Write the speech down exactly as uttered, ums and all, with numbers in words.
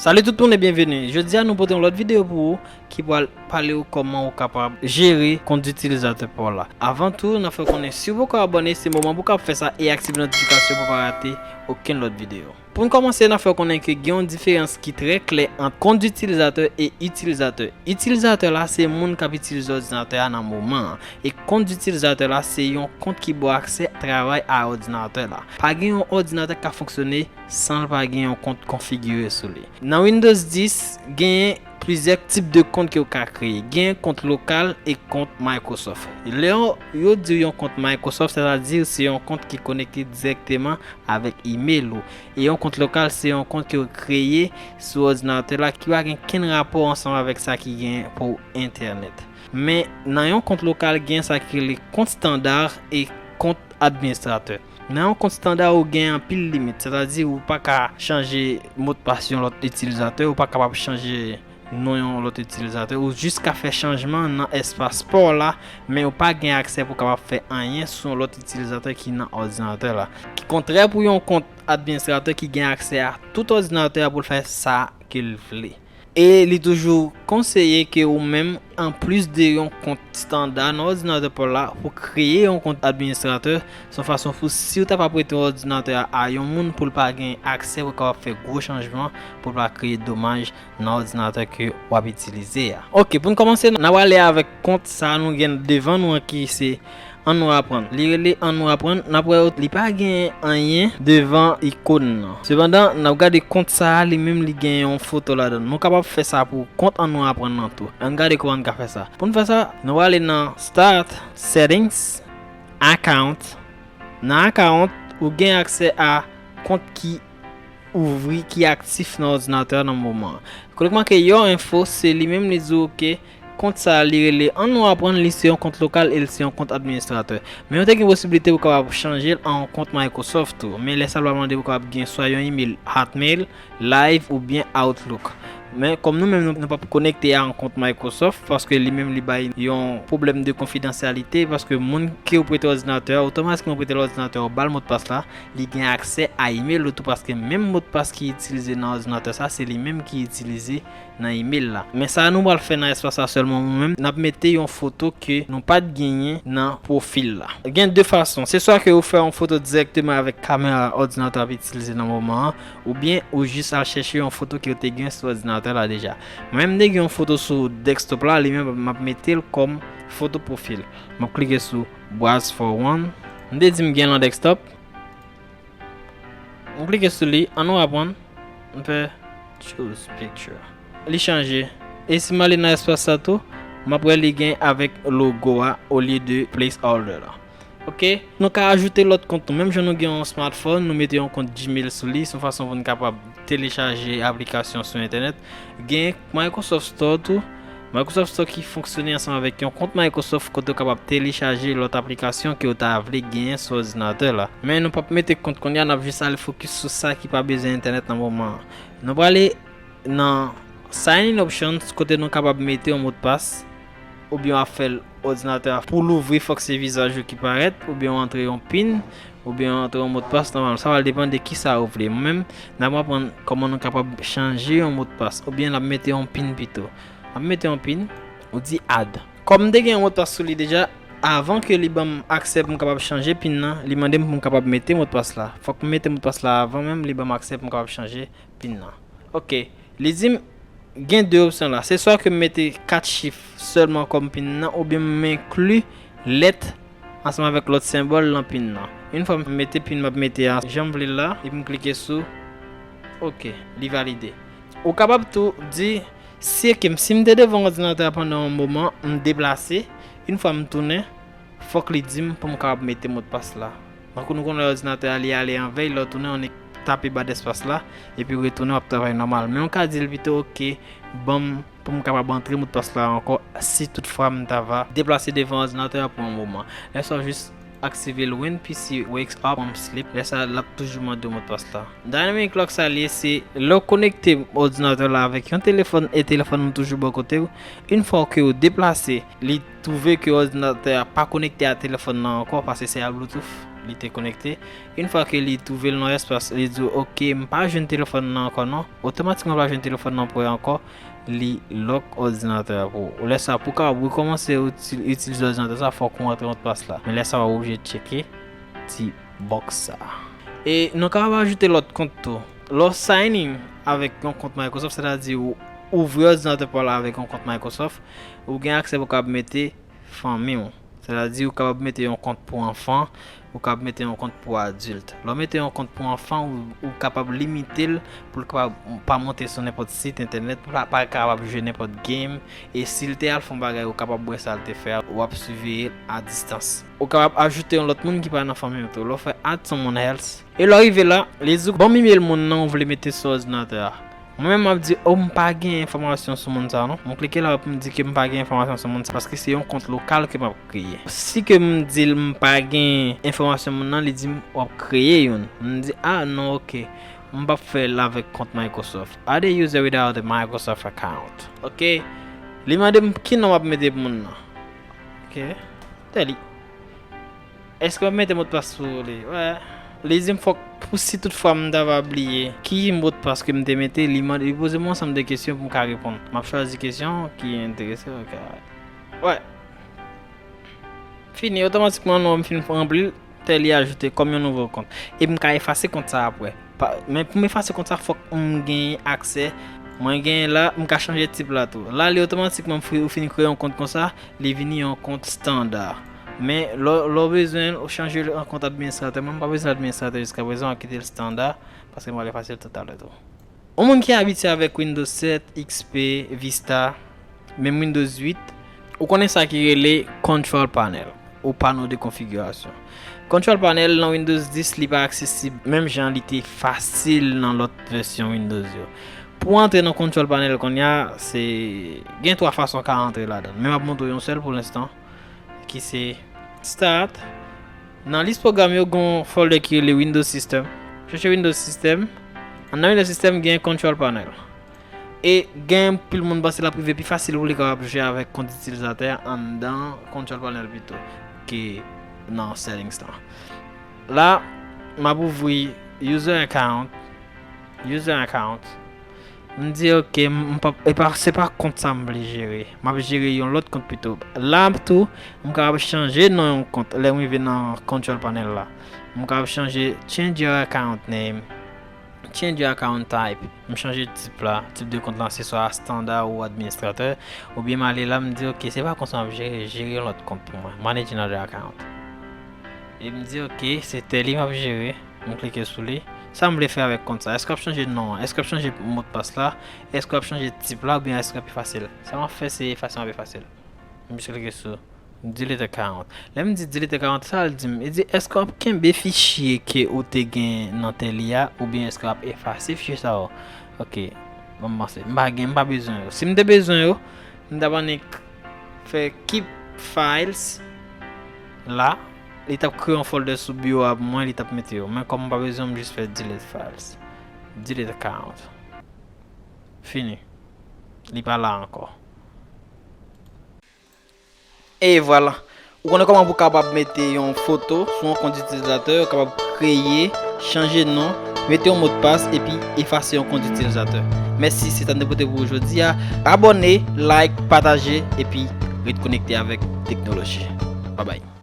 Salut tout moun e byenveni. Jodi a nou pote yon lòt videyo pou ou ki pral pale ou kòman ou kapab jere kont itilizatè pa w la. Avan tou, n ap fè w konnen si w poko abòne, se moman pou w kapab fè sa e aktive notifikasyon pou w pa rate okenn lòt videyo. Pou n kòmanse, n ap fè w konnen ke gen yon diferans ki trè klè ant kont itilizatè e itilizatè. Itilizatè la se moun k ap itilize òdinatè a nan moman an. E kont itilizatè la se yon kont ki ba w aksè travay a òdinatè la. Pa gen yon òdinatè k ka fonksyone san l pa gen yon kont konfigire sou li. Nan Windows dis, genyen plizyè tip de kont ke w ka kreye. Gen kont lokal e kont Microsoft. Lè yo, yo di w yon kont Microsoft, sètadi se yon kont ki konekte dirèkteman avèk imèl ou. E yon kont lokal, se yon kont ke w kreye sou òdinatè la ki pa gen kenn rapò ansanm avèk sa ki gen pou entènèt. Men nan yon kont lokal, gen sa ki rele kont estanda e kont administratè. Nan yon kont estanda, ou gen anpil limit, sètadi ou pa ka chanje modpas yon lòt itilizatè, ou pa kapab chanje non yon lòt itilizatè, ou jis ka fè chanjman nan espas pa w la, men ou pa gen aksè pou w kapab fè anyen sou yon lòt itilizatè ki nan òdinatè la. Ki kontrè pou yon kont administratè ki gen aksè a tout òdinatè a pou l fè sa ke l vle. E li toujou konseye ke ou menm, anplis de yon kont estanda nan òdinatè pa w la, pou kreye yon kont administratè, se yon fason pou si w ta pa prete òdinatè a a yon moun pou l pa gen aksè pou l kapab fè gwo chanjman, pou l pa kreye domaj nan òdinatè ke w ap itilize a. Ok, pou n kòmanse, n ap ale avèk kont sa a nou gen devan nou an ki se Ann nou aprann. Li rele Ann nou aprann, n ap wè li pa gen anyen devan ikòn nan. Sepandan, n ap gade kont sa a, li menm li gen yon foto ladan l. Nou kapab fè sa pou kont Ann nou aprann nan tou. Ann gade kòman n ka fè sa. Pou n fè sa, nou prale nan Start, Settings, Account. Nan Account, ou gen aksè a kont ki ouvri, ki aktif nan òdinatè a nan moman an. Klik manke Your Info, se li menm li di w, ok, kont sa a li rele Ann nou aprann, li se yon kont lokal e li se yon kont administratè. Men ou te gen posiblite pou kapab chanje l an yon kont Microsoft tou. Men lè sa l va mande pou kapab gen swa yon imèl Hotmail, Live oubyen Outlook. Men kòm nou menm nou, nou p ap konekte a yon kont Microsoft, paske li menm li bay yon pwoblèm de konfidansyalite, paske moun ke ou prete òdinatè a, otomatikman ou prete l òdinatè a, ou ba l modpas la, li gen aksè a imèl ou tou, paske menm modpas ki itilize nan òdinatè sa, se li menm ki itilize nan imèl la. Men sa nou pral fè nan espas sa sèlman, mwen menm, n ap mete yon foto ke nou pa t genyen nan pwofil la. Gen de fason. Se swa ke ou fè yon foto dirèkteman avèk kamera òdinatè w ap itilize nan moman an, oubyen ou jis al chèche yon foto ke w te gen sou òdinatè la deja. Mwen menm, m te gen yon foto sou desktop la, li menm, m ap mete l kòm foto pwofil. M ap klike sou Browse for one. M te di m gen l an desktop. M klike sou li, ann nou aprann. M fè Choose Picture. Li chanje. E si m ale nan espas sa tou, m ap wè li gen avèk logo a olye de placeholder la. Ok, nou ka ajoute lòt kont tou. Menm jan nou gen yon smartphone, nou mete yon kont Gmail sou li, se yon fason pou n kapab telechaje aplikasyon sou entènèt. Gen Microsoft Store tou. Microsoft Store ki fonksyone ansanm avèk yon kont Microsoft kote w kapab telechaje lòt aplikasyon ke w ta vle genyen sou òdinatè la. Men nou p ap mete kont kounye a, n ap jis ale fokis sou sa ki pa bezwen entènèt nan moman an. Nou prale nan Sign in Options kote nou kapab mete yon modpas oubyen w ap fè l òdinatè a pou louvri, fòk se vizaj ou ki parèt, oubyen w antre yon pin, oubyen w antre yon modpas nòmal. Sa va depann de kisa ou vle. Mwen menm, n ap aprann kòman nou kapab chanje yon modpas, oubyen n ap mete yon pin pito. N ap mete yon pin, ou di Add. Kòm m te gen yon modpas sou li deja, avan ke li ban m aksè pou m kapab chanje pin nan, li mande m pou m kapab mete modpas la. Fòk m mete modpas la avan menm li ban m aksè pou m kapab chanje pin nan. Ok, li di m gen de opsyon la. Se swa ke m mete kat chif sèlman kòm pin nan, oubyen m enkli lèt ansanm avèk lòt senbòl nan pin nan. Yon fwa m mete pin m ap mete a jan m vle l la, epi m klike sou ok, li valide. Ou kapab tou di, si ke m, si m te devan òdinatè a pandan yon moman, m deplase, yon fwa m tounen, fòk li di m pou m kapab mete modpas la. Tankou nou konnen òdinatè a li ale an vèy, lè w tounen, w annik tape badespas la, epi w retounen, w ap travay nòmal. Men w ka di l pito, ok, ban m pou m kapab antre modpas la ankò, si toutfwa m ta va deplase devan òdinatè a pou yon moman. Lè sa w jis aktive l, When P C wakes up from sleep, lè sa l ap toujou mande w modpas la. Dynamic Lock sa l ye, se lè w konekte òdinatè la avèk yon telefòn e telefòn nan toujou bò kote w, yon fwa ke w deplase, li twouve ke òdinatè a pa konekte a telefòn nan ankò, paske se a Bluetooth Li te konekte. Yon fwa ke li twouve l nan espas, li di w, "Ok, m pa jwenn telefòn nan ankò non." Otomatikman, pa jwenn telefòn nan pou ankò, li lòk òdinatè a pou ou. Lè sa, pou w kapab rekòmanse itil-, itilize òdinatè sa, fòk ou antre motpas la. Men lè sa, w oblije tcheke ti bòks sa. E nou kapab ajoute lòt kont tou. Lè w sign in avèk yon kont Microsoft, sètadi ou ouvri òdinatè pa w la avèk yon kont Microsoft, ou gen aksè pou w kapab mete fanmi w. Sètadi, ou kapab mete yon kont pou anfan, ou kapab mete yon kont pou adilt. Lè w mete yon kont pou anfan, ou, ou kapab limite l pou l kapab pa monte sou nenpòt sit entènèt, pa, pa kapab jwe nenpòt game, e si l te al fè yon bagay, ou kapab wè sa l te fè a, w ap siveye l a distans. Ou kapab ajoute yon lòt moun ki pa nan fanmi w tou. Lè w fè add someone else, e lè w rive la, li di w ban m imel moun nan ou vle mete sou òdinatè a. Mwen menm m ap di, "Oh, m pa gen enfòmasyon sou moun sa non." M klike la pou m di ke m pa gen enfòmasyon sou moun sa, paske se yon kont lokal ke m ap kreye. Si ke m di l m pa gen enfòmasyon moun nan, li di m, "W ap kreye youn." M di, "Ah, non, ok. M p ap fè l avèk kont Microsoft." Add a user without a Microsoft account. Ok. Li mande m ki non m ap mete pou moun nan. Ok. Tèli. Èske w ap mete modpas pou li? Wè. Li di m fòk, pou si toutfwa m ta va bliye ki modpas ke m te mete, li mande, li poze m yon ansanm de kesyon pou m ka reponn. M ap chwazi kesyon ki enterese, ok. Wè. Fini, otomatikman non m fin ranpli l, tè li ajoute kòm yon nouvo kont. E m ka efase kont sa apre. Pa, men pou m efase kont sa, fòk m gen aksè. Mwen gen la, m ka chanje tip la tou. La, li otomatikman ou fin kreye yon kont konsa, li vini yon kont estanda. Men lè, lè w bezwen ou chanje l an kont administratè, mwen m pa bezwen administratè jiskaprezan, m ap kite l estanda, paske m pral efase l talè tou. Yon moun ki abitye avèk Windows sèt, X P, Vista, menm Windows uit, ou konnen sa ki rele Control Panel ou pano de konfigirasyon. Control Panel nan Windows dis, li pa aksesib menm jan li te fasil nan lòt vèsyon Windows yo. Pou antre nan Control Panel kounye a, se gen twa fason w ka antre ladan l. Men m ap montre w yon sèl pou lenstan, ki se Start. Nan lis pwogram yo, gen yon folder ki rele Windows System. Chèche Windows System. Anndan Windows System, gen Control Panel. E gen anpil moun panse l ap rive pi fasil pou li kapab jwe avèk kont itilizatè anndan Control Panel pito ke nan settings lan. La, m ap ouvri user account, user account. M di, "Ok, m, m pa, e pa, se pa kont sa m vle jere. M ap jere yon lòt kont pito." La tou, m kapab chanje non yon kont lè m rive nan Control Panel la. M kapab chanje, change your account name. Change your account type. M chanje tip la, tip de kont lan, se swa estanda ou administratè, oubyen m ale la, m di, "Ok, se pa kont sa m ap jere, jere yon lòt kont pou mwen. Manage another account." E m di, "Ok, se tèl li m ap jere." M klike sou li. Sa m vle fè avèk kont sa? Èske w ap chanje non an? Èske w ap chanje modpas la? Èske w ap chanje tip la? Oubyen èske w ap efase l? Sa m ap fè, se efase, m ap efase l. M jis klike sou Delete account. Lè m di delete account, sa l di m? Li di, èske w ap kenbe fichye ke ou te gen nan tèl li a, oubyen èske w ap efase fichye sa yo? Ok, ban m panse. M pa gen, m pa bezwen yo. Si m te bezwen yo, m t ap annik fè keep files la. Li t ap kreye yon folder sou biwo a pou mwen, li t ap mete yo. Men kòm m pa bezwen, m jis fè delete files. Delete account. Fini. Li pa la ankò. E vwala. Ou konnen kòman pou w kapab mete yon foto sou yon kont itilizatè, ou kapab kreye, chanje non, mete yon modpas, epi efase yon kont itilizatè. Mèsi, se sa n te pote pou ou jodi a. Abòne, like, pataje, epi ret konekte avèk teknoloji. Babay.